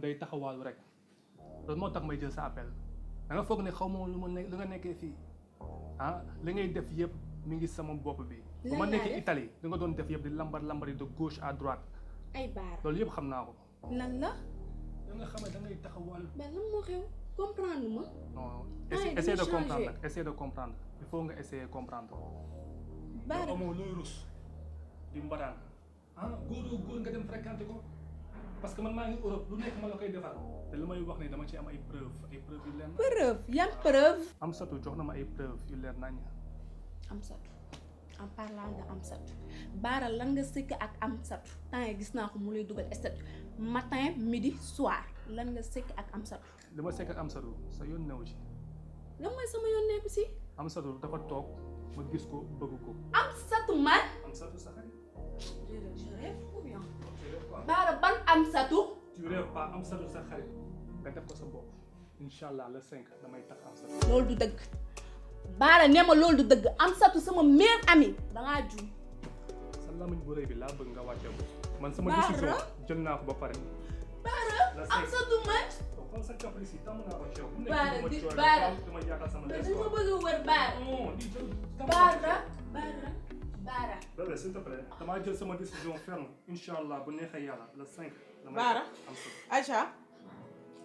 day taxawaalu rek loolu moo tax may jël sa appel da nga foog ne xaw ma lu ma ne lu nga nekkee fii ah li ngay def yëpp mi ngi sama bopp bi. bu ma nekkee Italie da nga doon def yëpp di lambari de gauche à droite. ay baar loolu yëpp xam naa ko. lan la. da nga xam ne da ngay taxawaalu. ba lan moo xew comprendre ma. non essayer de comprendre nag essayer de comprendre il faut nga essayer comprendre. baara amoo looy rus di mbaraan ah góor nga dem fréquenté ko parce que man maa ngi Europe lu nekk ma la koy defal te li may wax ne dama ci am ay preuve yu leer. preuve yan preuve. Amsatou jox na ma ay preuve yu leer nañ. Amsatou en parlant de Amsatou baara lan nga sëkk ak Amsatou temps yi gis naa ko mu lay dugal statut matin midi soir lan nga sëkk ak Amsatou. li ma sekk ak Amsatou sa yoon newu ci. lan mooy sama yoon nekku si. Amsatou dafa toog ma gis ko bëgg ko. Amsatou man. Amsatou sa xarit. je rêve ou bien. baara ban Amsatou. tu rêves pas Amsatou sa xarit nga def ko sa bopp incha allah le 5 damay tax Amsatou. loolu du dëgg baara nee ma loolu du dëgg Amsatou sama meilleur ami dangaa juum. sa lamiñ bu rëy bi laa bëgg nga wàcce ko. man sama décision jël naa ko ba pare. baara Amsatou man. kon sa caprice yi tàmm naa ko ceew. baara di baara dama jaaxal sama dafa bëgg a wër baara. non di jël. baara. bébé s'il te plaît damaa jël sama décision ferme incha allah bu neexee yàlla le 5. baara Aïcha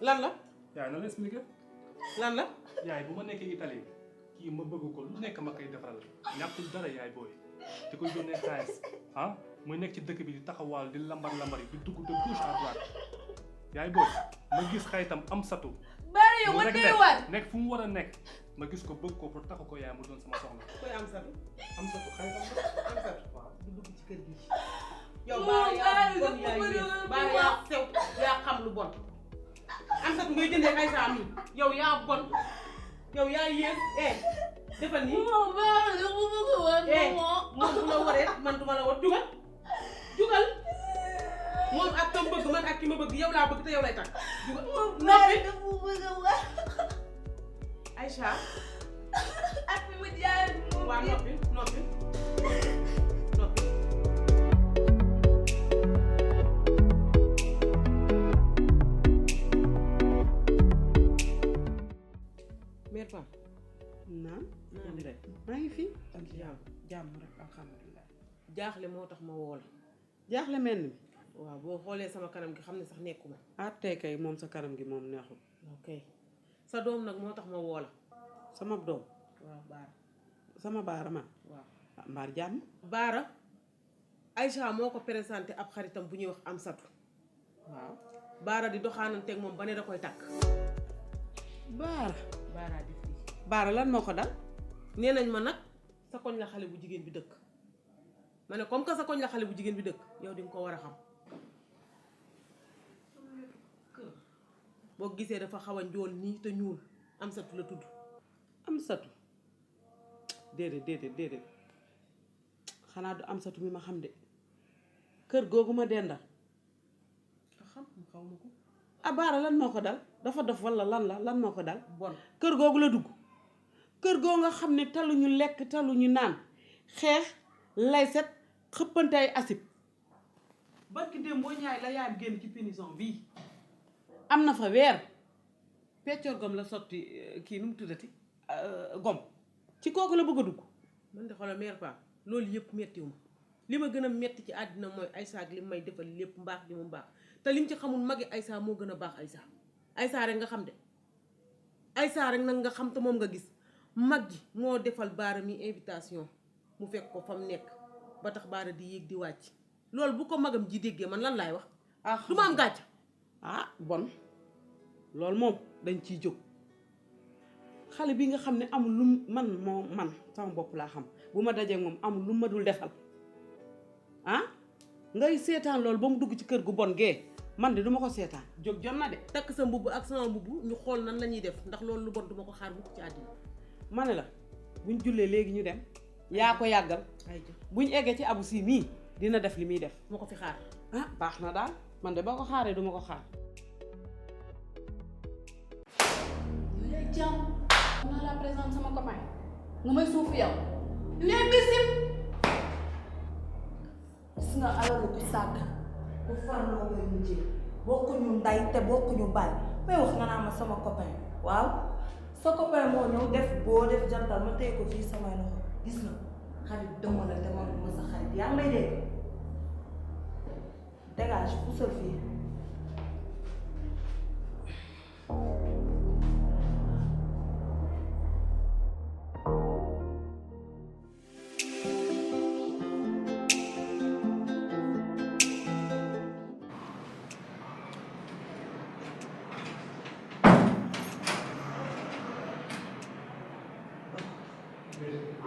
lan la. yaay na la expliqué. lan la. yaay bu ma nekkee Italie kii ma bëgg ko lu nekk ma koy defaral ñàkkul dara yaay booy di koy yónnee xaalis ah muy nekk ci dëkk bi di taxawaal di lambar yi di dugg de gauche à droite yaay booy ma gis xaritam Amsatou. baara yow ma tey war nekk fu mu war a nekk ma gis ko bëgg ko pour taxu ko yaay mu doon sama soxna. koy Amsatou. Amsatou xaritam Amsatou waaw du dugg ci kër gi. yow baara yaa bon yaa yéen baara yaa sew yaa xam lu bon. Amsatou ngay jëndee Aïcha mi yow yaa bon yow yaa yéen defal nii. baara dafa bëgg a war moom bu la waree man duma la war jugal moom ak kam bëgg man ak ki ma bëgg yow laa bëgg te yow lay tax jugal baara dafa bëgg a war Aïcha ak fi mu jaar moom waa noppi mère Pam naam. maa ngi fi. sant yàlla jàmm rek alhamdulilah. jaaxle moo tax ma woo la. jaaxle mel ni. waaw boo xoolee sama kanam gi xam ne sax nekkuma. ah tey kay moom sa kanam gi moom neexul. ok sa doom nag moo tax ma woo la. sama doom. waaw Baara. sama Baara man. waaw mbaar jàmm. Baara Aïcha moo ko présenté ab xaritam bu ñuy wax Amsatou. waaw. Baara di doxaananteeg moom ba ne da koy takk. Baara. Baara di fii. Baara lan moo ko dal. nee nañ ma nag sa koñ la xale bu jigéen bi dëkk ma ne comme que sa koñ la xale bu jigéen bi dëkk yow di nga ko war a xam. boo gisee dafa xaw a njool nii te ñuul Amsatou la tudd. Amsatou déedéet xanaa du Amsatou mi ma xam de kër googu ma dendal. xaw ma ko. ah Baara lan moo ko dal dafa dof walla lan moo ko dal. bon kër googu la dugg kër goo nga xam ne taluñu lekk taluñu naan xeex lay set xëppante ay asib. barki démb boo ñaay la yaayam génn ci pénison bii am na fa weer peccoor gom la sotti kii nu mu tuddati gom ci kooku la bëgg a dugg. man de xoolal mère Pam loolu yëpp mettiwu ma li ma gën a metti ci àddina mooy Aïcha ak li may defal lépp mbaax gi mu mbaax te lim ci xamul magi Aïcha moo gën a baax Aïcha rek nga xam de Aïcha rek nag nga xam te moom nga gis mag ji moo defal Baara mi invitation mu fekk ko fa mu nekk ba tax Baara di yéeg di wàcc loolu bu ko magam ji déggee man lan laay wax. du ma am gàcc. ah bon loolu moom dañ ciy jóg xale bi nga xam ne amul lu man sama bopp laa xam bu ma dajee moom amul lu ma dul defal ah ngay seetaan loolu ba mu dugg ci kër gu bon gee man de duma ko seetaan jóg jot na de. takk sa mbubb ak sama mbubb ñu xool nan la ñuy def ndax loolu lu bon duma ko xaar mukk ci àddina. ma ne la buñ jullee léegi ñu dem yaa ko yàggal buñ eggee ci abu si mii dina def li muy def. moo ko fi xaar. ah baax na daal man de boo ko xaaree duma ko xaar. léegi jàmm on la présente sama copain nga may suuf yow l'imbécile gis nga alalu ku sàgg bu farloo koy mujjee bokkuñu nday te bokkuñu baay may wax nga naa ma sama copain waaw sa copain moo ñëw def boo def jantal ma tey ko fii samay loxo gis nga xarit dëmm la te man ma sa xarit yaa ngi may dégg dégage puusal fii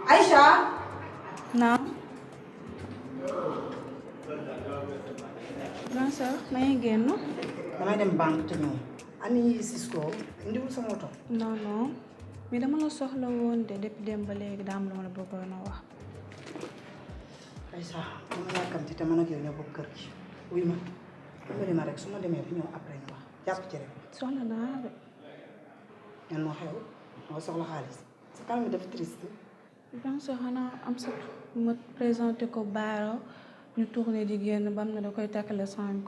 Aïcha naam. grand sœur na ngay génn. damay dem banque te ñëw ani Cisco indiwul sa moto. non non mais dama la soxla woon de depuis dem ba léegi daa am lu ma la bëggoon a wax. Aïcha dama yàkkamti te man ak yow ñoo bokk kër gi wuy ma dimbali ma rek su ma demee fi ñëw après ñu wax jàpp ci rek. soxla naa de. ñan moo xew moo soxla xaalis sa kanam mi dafa triste. grand sœur xanaa am sa ma présenté ko Baara ñu tourné di génn bam na da koy takkale 5.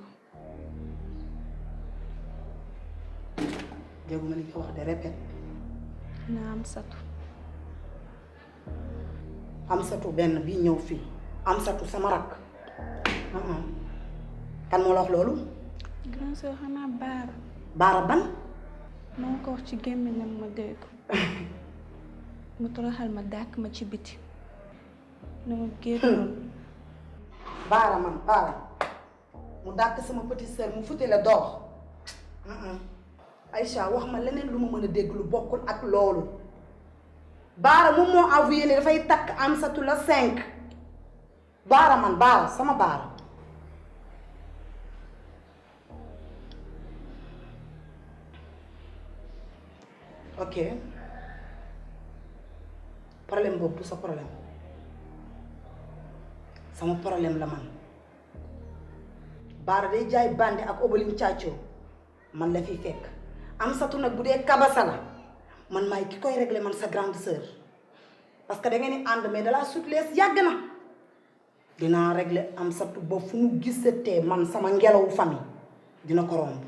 déggu ma li nga wax de répète. naa am satu. am satu benn bii ñëw fii am satu sama rakk kan moo la wax loolu. grand sœur xanaa Baara. Baara ban. moo ko wax ci gémmiñam ma dégg mu toroxal ma dàkk ma ci biti ne ma génnoon. Baara man Baara mu dàkk sama petite sœur mu futti la door Aïcha wax ma leneen lu ma mën a dégg lu bokkul ak loolu. Baara moom moo avoué ne dafay takk Amsatu la 5 Baara man Baara sama Baara. ok problème boobu du sa problème sama problème la man Baara day jaay bandi ak obalin càccoo man la fi fekk Amsatu nag bu dee kabasa la man maay ki koy régler man sa grande sœur parce que da ngeen di ànd mais de la souplesse yàgg na dinaa régler Amsatu ba fu mu gisatee man sama ngelawu famille dina ko romb.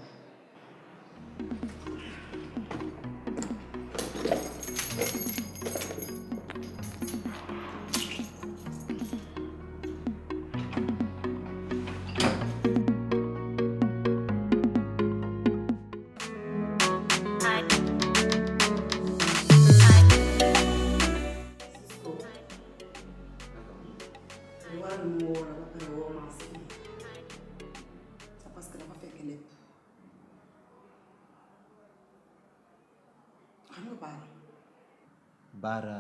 Baara.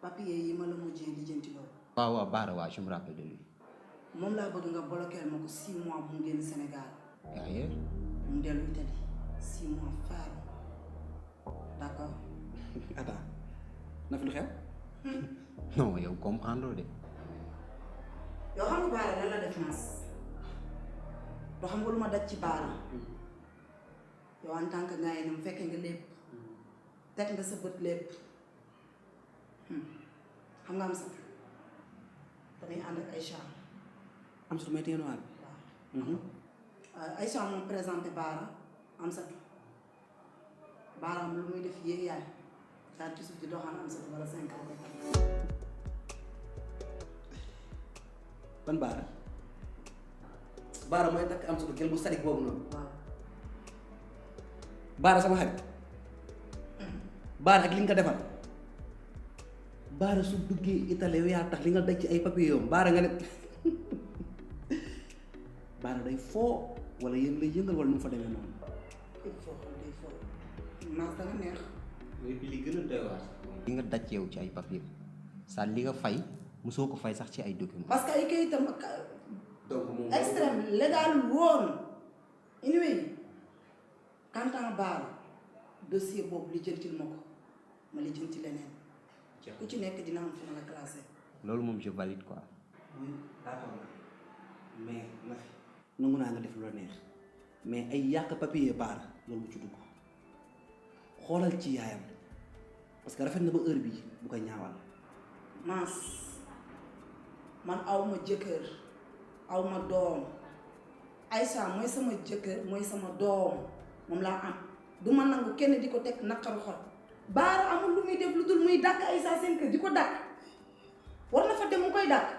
papier yi ma la mujjee lijjanti loolu. waaw Baara waaw je me rappelle de lui. moom laa bëgg nga bloquer ma ko 6 mois mu génn Sénégal. yaa ngi mu dellu Italie 6 mois ferme d'accord. attends na fi lu xew. non yow comprendre de. yow xam nga Baara lan la def mas doo xam nga lu ma daj ci Baara yow en tant que ngaye mu fekkee nga lépp teg nga sa bët lépp. xam nga am sax damay ànd ak Aïcha. am sa may téye waaw. Aïcha moom présenté Baara am sax Baara am lu muy def yéeg yaay daal ci suuf di doxaan am sax wala 5 ans. ban Baara. Baara mooy takk am sa gel bu sadik boobu noonu. waaw. Baara sama xarit. Baara ak li nga ko defal. Baara su duggee Italie yow yaa tax li nga daj ci ay papier yoom Baara nga ne Baara day foo wala yéen lay yëngal wala nu mu fa demee noonu. il faut day foo naas da nga neex. li gën a doy waar. li nga daj yow ci ay papier sa li nga fay mosoo ko fay sax ci ay documents. parce que ay kayitam ak donc moom extrême légal woon anyway quant à Baara dossier boobu lijjantil ma ko ma lijjanti leneen ku ci nekk dina am fu ma la classé. loolu moom je valide quoi. oui d'accord mais na fi nangu naa nga def lu la neex mais ay yàq papier Baara loolu mu ci dugg xoolal ci yaayam parce que rafet na ba heure bii bu ko ñaawal. Maas man aw ma jëkkër aw ma doom Aïssa mooy sama jëkkër mooy sama doom moom laa am du ma nangu kenn di ko teg naqaru xol Baara amul lu muy def lu dul muy dàkk Aïssa seen kër di ko dàkk war na fa dem mu koy dàkk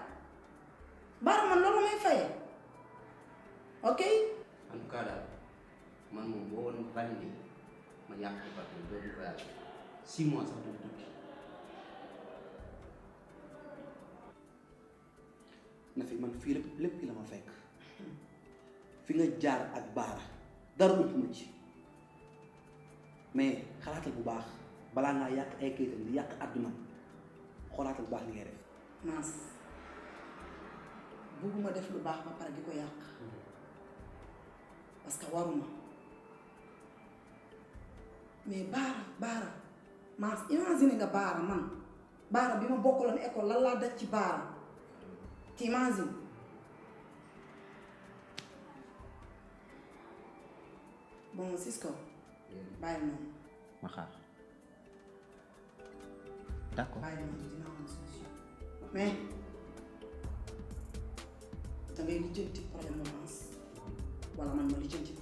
Baara man loolu may fayee ok. en tout cas daal man moom boo woon validé ma yàq ko parce que dootu voyage 6 mois sax du tukki. na fi man fii lépp fi la ma fekk fi nga jaar ak Baara dara ëpp ma ci mais xalaatal bu baax balaa ngaa yàq ay kayitam di yàq àdduna xoolaatal bu baax li ngay def. Maas bugguma def lu baax ba pare di ko yàq parce que waruma mais Baara Maas imagine nga Baara bi ma bokkaloon école lan laa daj ci Baara t'imagines bon Cisco bàyyi noonu ma xaar d'accord. bàyyi noonu dina am solution mais dangay lijjanti problème mu Maas wala man ma lijjanti